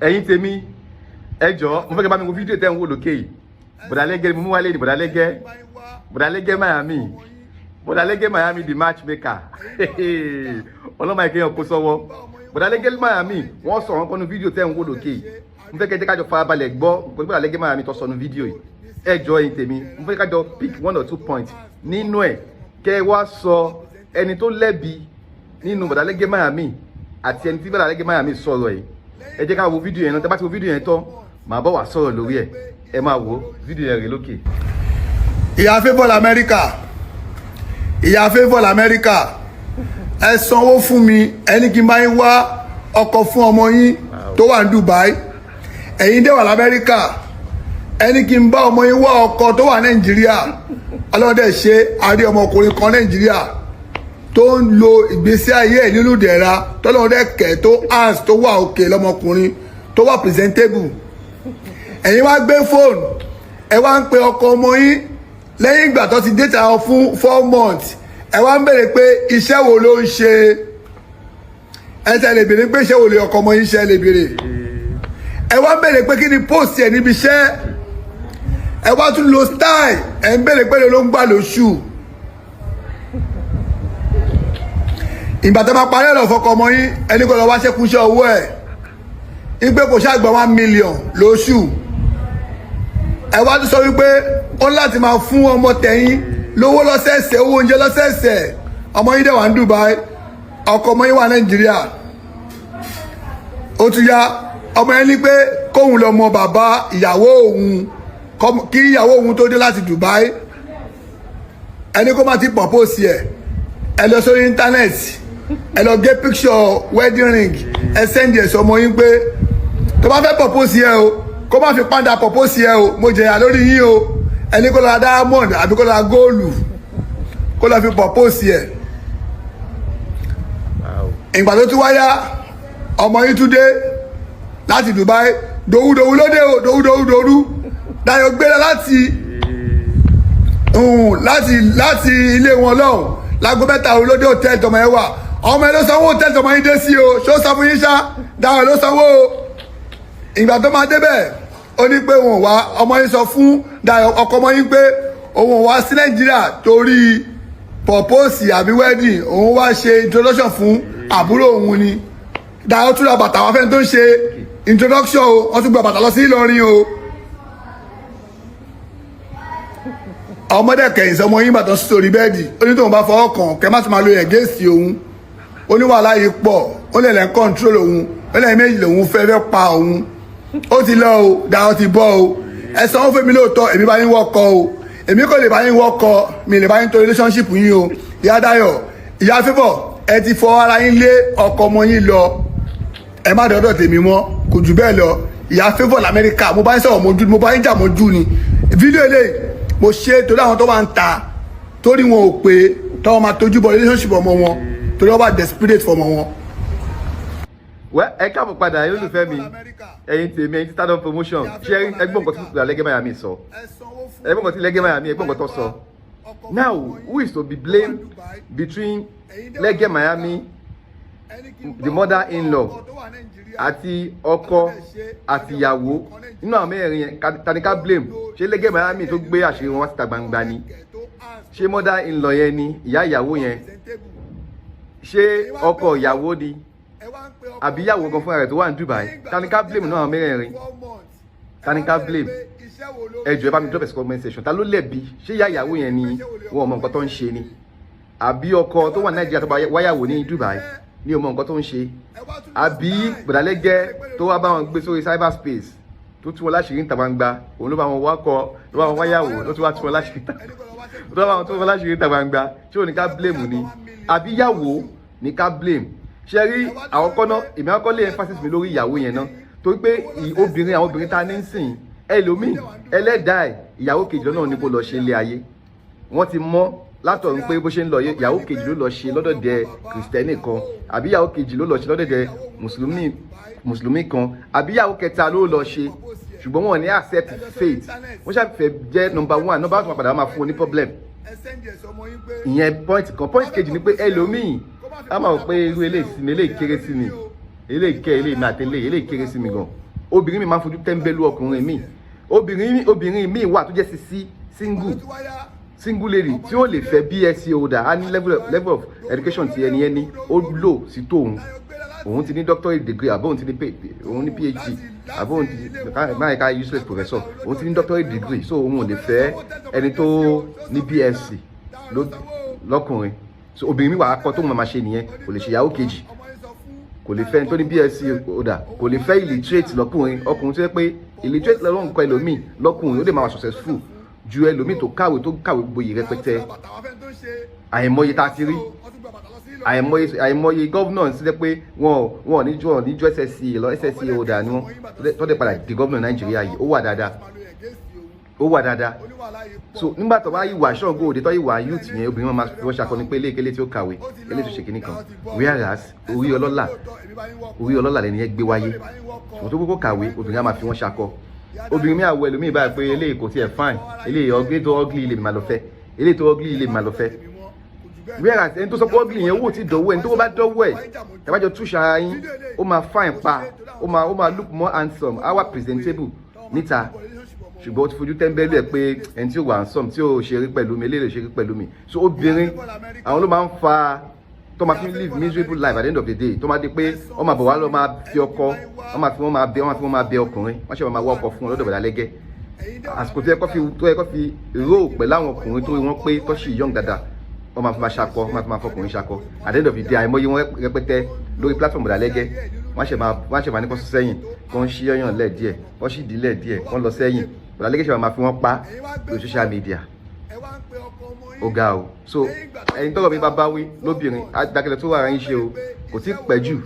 Ẹ̀yin tèmi, ẹ jọ̀ọ́, mo fẹ́ kẹ́ bá mi wo fídíò tẹ́ ń wò lókè yìí. Bọ̀dá Lẹ́gẹ́ ni mo mú wálé ní Bọ̀dá Lẹ́gẹ́, Bọ̀dá Lẹ́gẹ́ Miami, Bọ̀dá Lẹ́gẹ́ Miami, the matchmaker. Ọlọ́mọ ìkéyàn kó sọ́wọ́. Bọ̀dá Lẹ́gẹ́ Miami, wọ́n sọ̀rọ̀ nǹkan nu fídíò tẹ́ ń wò lókè yìí. Mo fẹ́ kẹ́ jẹ́ kájọ farabalẹ̀ gbọ́ nǹkan tí Bọ̀dá Lẹ́gẹ́ Miami tó sọ nu fídíò yìí. Ẹ jọ̀ọ́, ẹ̀yin tèmi, mo fẹ́ kájọ pick one or two points nínú ẹ̀, kẹ́ wá sọ ẹni tó lẹ́bi nínú Bọ̀dá Lẹ́gẹ́ Miami àti ẹni tí Bọ̀dá Lẹ́gẹ́ Miami sọ̀rọ̀ yìí. Ẹ jẹ́ ká wo fídíò yẹn náà. Tẹ́ bá ti wo fídíò yẹn tán, màá bọ̀ wá sọ̀rọ̀ lórí ẹ̀. Ẹ máa wo fídíò yẹn rè lókè. Ìyá Favour lamẹ́ríkà, Ìyá Favour lamẹ́ríkà, ẹ sanwó fún mi, ẹni kí n bá yín wá ọkọ fún ọmọ yín tó wà ní Dubai. Ẹ̀yin dé wà lamẹ́ríkà, ẹni kí n bá ọmọ yín wá ọkọ tó wà Nàìjíríà. Ọlọ́dẹ ṣe àrí ọmọkùnrin kan Nàìjíríà tó ń lo ìgbésí ayé ẹ̀ nínú ìdẹ̀ra tọ́lọ́dẹ kẹ̀, tó hans, tó wà òkè lọ́mọkùnrin, tó wà presentable. Ẹ̀yin wá gbé fóònù, ẹ wá ń pe ọkọ ọmọ yín lẹ́yìn ìgbà tó ti date àwọn fún 4 months. Ẹ wá ń béèrè pé iṣẹ́ wo ló ń ṣe. Ẹ tẹ́ lè béèrè pé iṣẹ́ wo lè ọkọ ọmọ yín ṣe lè béèrè. Ẹ wá ń béèrè pé kí ni post ẹ níbi iṣẹ́. Ẹ wá tún lo style, ẹ ń béèrè pé ló ń gbà lóṣù. Ìgbà tó máa parí ọ̀rọ̀ fọkọ ọmọ yín, ẹni kò lọ wá ṣẹ́kúnṣẹ́ owó ẹ̀ ìgbé kò ṣàgbà 1 million lóṣù. Ẹ wá tún sọ wípé ó ní láti máa fún ọmọ tẹ̀yìn lówó lọ́sẹ̀ẹ̀sẹ̀, owó oúnjẹ lọ́sẹ̀ẹ̀sẹ̀. Ọmọ yín dẹ̀ wà ní Dubai, ọkọ ọmọ yín wà Nàìjíríà. Ó tún yá, ọmọ yẹn ní pé kóun lọ mọ bàbá ìyàwó òun kí ìyàwó òun tó dé láti Dubai. Ẹni kó má ti propose ẹ. Ẹ lọ sórí íńtánẹ́ẹ̀tì, ẹ lọ gé picture wedding ring, ẹ send ẹ̀ sọmọ yín pé tó bá fẹ́ propose ẹ o, kó má fi pàǹdà propose ẹ o, mo jẹ̀yà lórí yín o. Ẹni kó lọ ra diamond àbí kó lọ ra góòlù, kó lọ fi propose ẹ. Ìgbà tó tún wáyá, ọmọ yín tún dé láti Dubai. Dòwúdòwú ló dé o, dòwúdòwú dòrú. Dayọ̀ gbéra láti ilé wọn lọ́hùn láago 3 òru ló dé hòtẹ́ẹ̀lì tọmọ yẹn wà. Ọmọ yẹn ló sanwó hòtẹ́ẹ̀lì tọmọ yín dé sí o. Ṣó sọ fún yín ṣá? Dayọ̀ ló sanwó o. Ìgbà tó máa débẹ̀, ó ní pé òun wá. Ọmọ yín sọ fún Dayọ̀, ọkọ ọmọ yín, pé òun wá sí Nàìjíríà torí propose àbí wedding, òun wá ṣe introduction fún àbúrò òun ni. Dayọ̀ tún ra bàtà wá fẹ́ni tó ń ṣe introduction o. Wọ́n tún gba bàtà lọ sí Ìlọrin o. Ọmọdé kẹyìn sọmọ yín bàtà sórí bẹ́ẹ̀dì, ó ní tóun bá fọwọ́ kàn kẹ́ má tún máa lo ẹ̀gẹ́sì òun. Ó ní wàhálà yìí pọ̀, ó lè lẹ́ ń control òun, ó lẹ́yìn méjì lòun fẹ́ fẹ́ pa òun. Ó ti lọ o, Dayọ̀ ti bọ́ o. Ẹ sanwó fún mi lóòótọ́, èmi bá yín wọ́kọ o. Èmi kò lè bá yín wọ́kọ, mi lè bá yín tó relationship yín o. Ìyá Dayọ̀, Ìyá Favour, ẹ ti fọ ara yín lé ọkọ ọmọ yín lọ. Ẹ má dọ́dọ̀ tèmi mọ́, kò jù bẹ́ẹ̀ lọ. Ìyá Favour lamẹ́ríkà, mo bá yín sọ̀rọ̀ mojú, mo bá yín jà mojú ni. Fídíò eléyìí, mo ṣe torí àwọn tó wà ń ta, torí wọn ò pé tọ́wọ́n máa tójú bọ relationship ọmọ wọn, torí wọ́n bá desperate fọmọ wọn. Wẹ́ ẹ káàbọ̀ padà, ẹ̀yin olùfẹ́ mi, ẹ̀yin tèmi, ẹ̀yin tí Stardom Promotion. Ṣé ẹgbọ́n nǹkan tí Lẹ́gẹ́ Miami sọ? Ẹgbọ́n nǹkan tí Lẹ́gẹ́ Miami, ẹgbọ́n nǹkan tó sọ. Now, who is to be blamed between Lẹ́gẹ́ Miami, the mother-in-law, àti ọkọ àti ìyàwó? Nínú àwọn mẹ́rin yẹn, ta ni ká blame? Ṣé Lẹ́gẹ́ Miami tó gbé àṣírí wọn wá síta gbangba ni? Ṣé mother-in-law yẹn ni, ìyá ìyàwó yẹn? Ṣé ọkọ ìyàwó ni, àbí ìyàwó gan fúnra rẹ̀ tó wà ní Dubai? Ta ni ká blame nínú àwọn mẹ́rẹ̀ẹ̀rin? Ta ni ká blame? Ẹ jọ̀ọ́, ẹ bá mi drop ẹ̀ comment section. Ta ló lẹ̀bi? Ṣé ìyá ìyàwó yẹn ni wọn ò mọ nǹkan tó ń ṣe ni, àbí ọkọ tó wà ní Nàìjíríà tó bá wáyàwó ní Dubai ní ò mọ nǹkan tó ń ṣe, àbí Bọ̀dá Lẹ́gẹ́ tó wá bá wọn gbé sórí cyberspace, tó tú wọn láṣìírí níta gbangba, òun ló bá wọn wákọ, ló bá wọn wáyàwó, ló tún wá tú wọn láṣìírí, tó bá wọn tú wọn láṣìírí níta gbangba? Ṣé òun ní ká blame ni, àbí ìyàwó ní ká blame? Ṣe rí àwọn kọ́nà, èmi àkọ́kọ́ lé emphasis mi lórí ìyàwó yẹn náà, torí pé obìnrin, àwọn obìnrin ta ní ń sìn, ẹlòmíì ẹlẹ́dàá ẹ̀, ìyàwó kejì lọ́nà ní kó lọ ṣe ilé ayé. Wọ́n ti mọ́ látọ̀run pé bó ṣe ń lọ, ìyàwó kejì ló lọ ṣe lọ́dọ̀dẹ̀ kìrìsìtẹ́nì kan, àbí ìyàwó kejì ló lọ ṣe lọ́dọ̀dẹ̀ mùsùlùmí, mùsùlùmí kan, àbí ìyàwó kẹta ló lọ ṣe. Ṣùgbọ́n wọn ní accept fate, wọ́n ṣàfẹ́ jẹ́ number one. Number one padà máa fún wọn ní problem. Ìyẹn point kan. Point kejì ni pé ẹlòmíì á máa rò pé irú eléyìí sí mi, eléyìí kéré sí mi. Eléyìí kẹ́, eléyìí mi àti eléyìí, eléyìí kéré sí mi gan. Obìnrin mi máa ń fojú tẹ́ńbẹ́lú ọkùnrin mi. Obìnrin mi wà tó jẹ́ sisi single, single lady tí ó lè fẹ́ BSc holder. Á ní level of education ti ẹni ẹni ó lò sí tóun, òun ti ní doctorate degree, àbó òun ti ní òun ní PhD, àbó òun ti máa ká useless professor, òun ti ní doctorate degree, so òun ò lè fẹ́ ẹni tó ní BSc lọ́kùnrin. So obìnrin mi wà á kọ́ tóun máa ṣe nìyẹn. Kò lè ṣe ìyàwó kejì, kò lè fẹ́ ẹni tó ní BSc holder, kò lè fẹ́ illiterate lọ́kùnrin. Ọkùnrin tó yẹ pé illiterate lọ́wọ́ nǹkan, ẹlòmíì lọ́kùnrin ó lè máa wà successful ju ẹlòmíì tó kàwé gboyè rẹpẹtẹ. Àìmọye tá a ti rí, àìmọye governor sí pé wọn ò ní ju SSC lọ, SSC holder ni wọn tó dé padà di governor Nàìjíríà yìí. Ó wà dáadáa, ó wà dáadáa. So nígbà tó bá yìí wà ṣọ́ọ̀gù òde tó yìí wà youth yẹn, obìnrin wọn máa fi wọ́n ṣakọ ní pé eléyìí tí ó kàwé, eléyìí tó ṣe kinní kan, whereas orí ọlọ́lá, orí ọlọ́lá lẹ́ni yẹn gbé wáyé. Ṣùgbọ́n tó kókó kàwé, obìnrin á máa fi wọ́n ṣakọ. Obìnrin mi àwọ̀ ẹlòmíì báyìí pé eléyìí kò tiẹ̀ fine, eléyìí ugly, tó ugly lè máa lọ fẹ́, eléyìí tó ugly lè máa lọ fẹ́, whereas ẹni tó sọ pé ugly yẹn, owó ti dọ̀wọ́ ẹni tó bá dọ̀wọ́ ẹ̀ tàbájọ túṣà ara yín, ó máa fine pa, ó máa look more handsome, á wà presentable níta. Ṣùgbọ́n ó ti fojú tẹ́ńbẹ́lú ẹ̀ pé ẹni tí ó wà handsome, tí ó ṣe rí pẹ̀lú mi, eléyìí lè ṣe rí pẹ̀lú mi. So obìnrin, àwọn ló máa ń fa tó máa fi live miserable life at the end of the day, tó máa di pé wọ́n máa bọ̀ wá lọ máa fi ọkọ, wọ́n máa fi wọ́n máa bẹ ọkùnrin, wọ́n ṣe máa wá ọkọ fún wọn lọ́dọ̀ bọ̀dá Lẹ́gẹ́. Àsìkò tó yẹ kó fi ró pẹ̀lú àwọn ọkùnrin tó rí wọn pé tó ṣì young dáadáa, wọ́n máa fi máa ṣakọ, wọ́n máa fi máa fọkùnrin ṣakọ. At the end of the day, àìmọye wọn rẹpẹtẹ lórí platform bọ̀dá Lẹ́gẹ́. Wọ́n ṣe máa ní kó sún sẹ́yìn, kó ń ṣí ọyàn lẹ̀ díẹ̀, kó ṣì dílẹ̀ díẹ̀, kó ń lọ sẹ́yìn. Bọ̀dá Lẹ́gẹ́ ṣe máa fi wọ́n pa lórí social media. Ó ga o. So ẹni tọ́rọ̀ mi bá bá wí lóbìnrin, adákẹ́lẹ́ tó wà ara yín ṣe o. Kò tí ì pẹ́ jù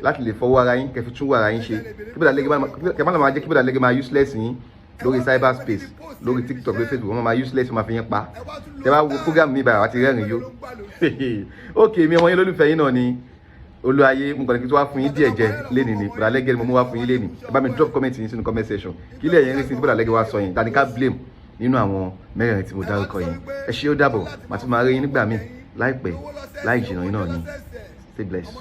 láti lè fọwọ́ ara yín kẹfì tún wà ara yín ṣe, kí bọ̀dá Lẹ́gẹ́ kẹ má lọ máa jẹ́ kí bọ̀dá Lẹ́gẹ́ máa useless yín lórí cyberspace, lórí TikTok, lórí Facebook. Wọ́n máa useless, wọ́n máa fi yín pa. Tẹ bá wo program mi báyìí, wá ti rẹ́rìn yó. Ok, mi ọmọ yín lólùfẹ́ yín náà ni Olúwayé. Mo kàn ní kí tó wá fún yín díẹ̀ jẹ lénìí ni. Bọ̀dá Lẹ́gẹ́ ni mo mú wá fún yín lénìí. Ẹ bá mi drop comment yín sínú comment section. Kí lè yẹn rí sí tí bọ̀dá Lẹ́gẹ́ wá sọ yín? Tani ká blame nínú àwọn mẹ́rẹ̀ẹ̀rin tí mo dárúkọ yẹn? Ẹ ṣé, ó dàbọ̀. Màá tún máa rí yín nígbà míì láìpẹ́ láì jìnnà yín náà ni. Stay blessed.